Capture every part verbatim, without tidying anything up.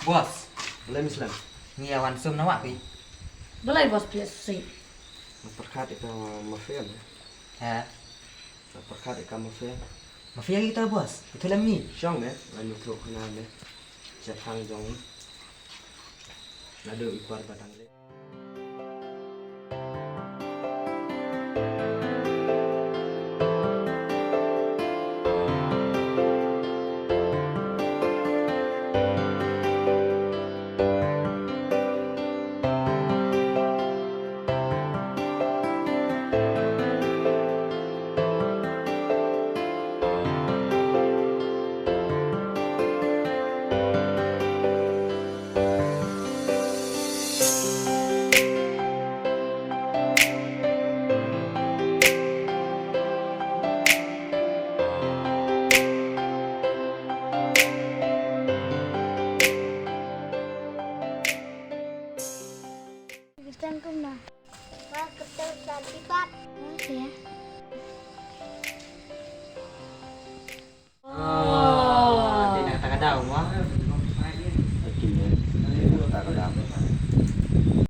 Boss. Balei Miss Lem? Ngi ïa wan sum na wah phi. Balei boss phi sih? Nga pyrkhat ïa ka mafia ne. Ha? Nga pyrkhat ïa ka mafia. Mafia kita boss. Itu lem ngi. Shong ne, nga nyukru kena ne. Siap hang jong. Naduh i kwar batang le. Kristen kumno? Wah, kata tadi, Pak. Oh, ya. Oh, di na kata ka daw, wah. Okey, ya. Kata ka daw.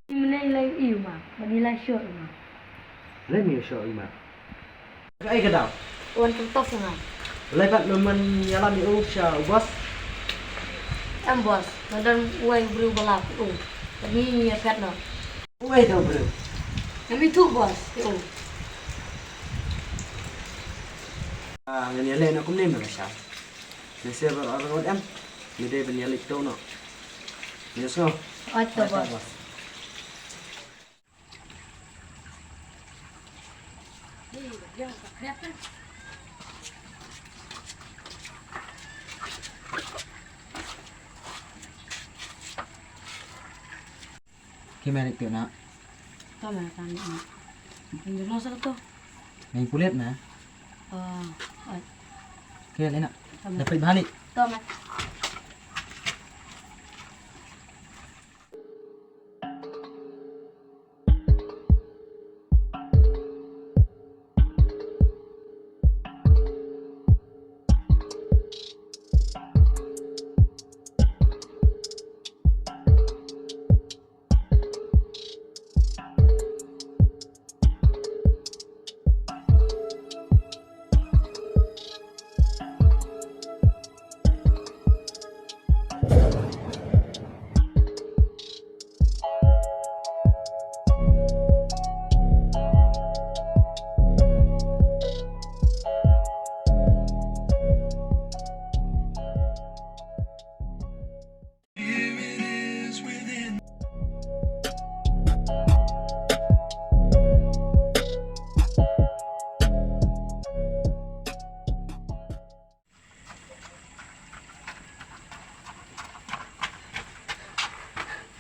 Ni mene ilai iu ma, mene ilai shoh ma. Lei mi shoh ma. Ka ai ka daw. Wan kyrtong sa nga. Lei pat men men ïalam ïa u sha u boss. Em boss, nga don uwei u briew ba lap u. Ka ngi ngi ïa phet noh. Uwei da u briew. Em i tu boss, ïa u. Ah, ngan ïa leh noh kumne me ka sha. Me se ba ar ngot em. Me dei ban ïa leh tu noh. Me sngew. Oi to boss. Ki merik tu na. To me kan na. Ini lo sa to. Nai pulit na. Oh, oi. Ke lena. To me. Dapat balik. To me.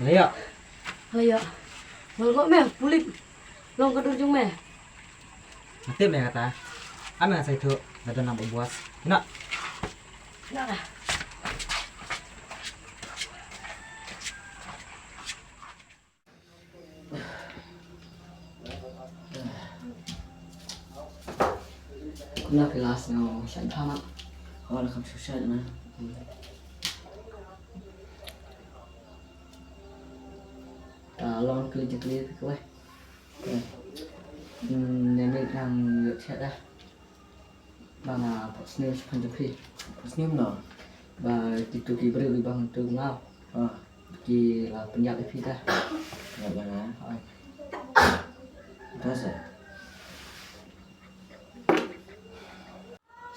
Lei ïa. Lei ïa. Ngol ngok me, pulit. Long ka dur jong me. Nga tip me kata. Am nga sa ithuh, nga don nang ba buas. Kena. Kena. Kena kelas ngo shait bha mat. Hol kam shu shait na. Ta long kli jikli kawai. Hmm, ne me nang yot chat dah. Ba nga pok sniew shaphang jong phi. Pok sniew no. Ba kitu ki briew ba hangtu nga. Ah. Ki la pynjah ïa phi ta. Pynjah ïa nga. Oi. Ta sa.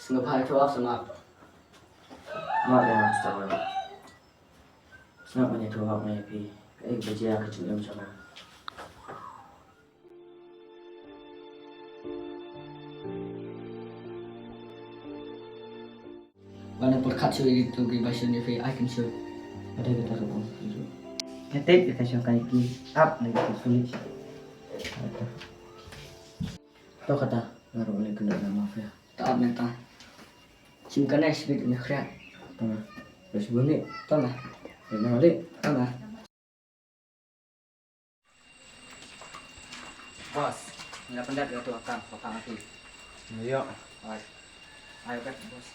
Sngewbha ïathuh ap sngap. Map ïa nga sngap. Sngap ban ïathuh ap nga ïa phi. Kaei ba jia ka jingim jong nga. Ba na pyrkhat shuh ïa kitu ki ba shun ïa phi, ai kan shuh. Ada kita ka pun. Ka tip kita shong kai ki ap na ki sulit. To kata, nga ruh leh kena na mafia. Ta ap mynta. Shim kane shibit ïa khriat. Tama. Terus bunyi. Tama. Ïa na malik. Tama. Boss, ngi la pyndep ïa uto u akam ba phah ma phi. Ïa. Ai. Ai, okay, boss.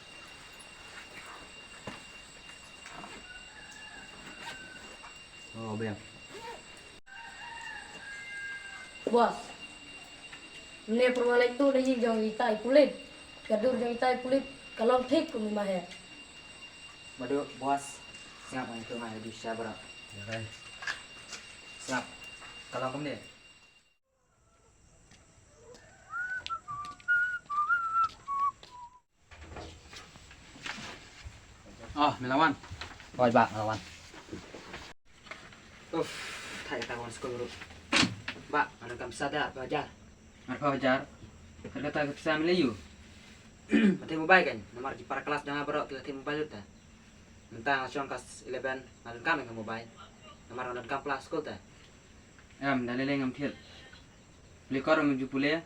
Oh, bang. Boss. Mne pyrwa lai tu na ïing jong ita i pulit. Ka dur jong ita i pulit ka long thik kum i maher. Badu, boss. Sngap ngan tu ngai du sha bra. Ya, kai. Sngap. Ka long kumne. Oh, Melawan. Oi, Bah, Melawan. Uf, thai kata wan skul ruh. Bah, nga donkam pisa da, arphew hajar. Arphew hajar? Kata ka pisa me la ïoh? Pynthie mobile kan, namar ki para klas jong nga baroh ki la thie mobile lut te. Mynta nga shong klas eleven, nga donkam ka mobile. Namar nga donkam pla skul te. Em, da lei lei ngam thied. Pule kor me ju pule.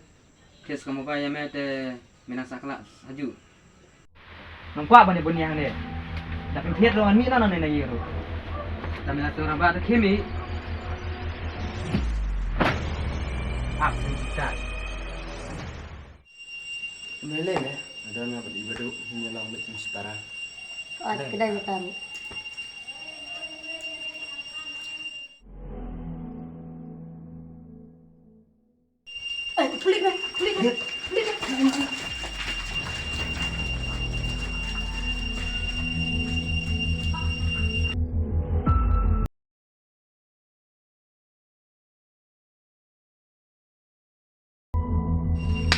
Thied ka mobile ïa me te me nang sa klas haju. Nang kwah ban ïa bun ïa hangne. Da pynphied ruh ngan mih na nang ne na ïing ruh. Da me la tu raba da khimi. Ap sing sitai. Me le me. Ada na bad ibadu ni long bad mistara. At kedai mataru. Eh, pelik, Bang. Pelik, Bang. Pelik, Bang.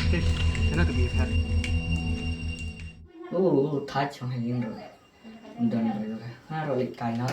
Tip, sana tu biar. Oh, thach, ha ïing ruh. Don ruh. Ha ruh leit kai na.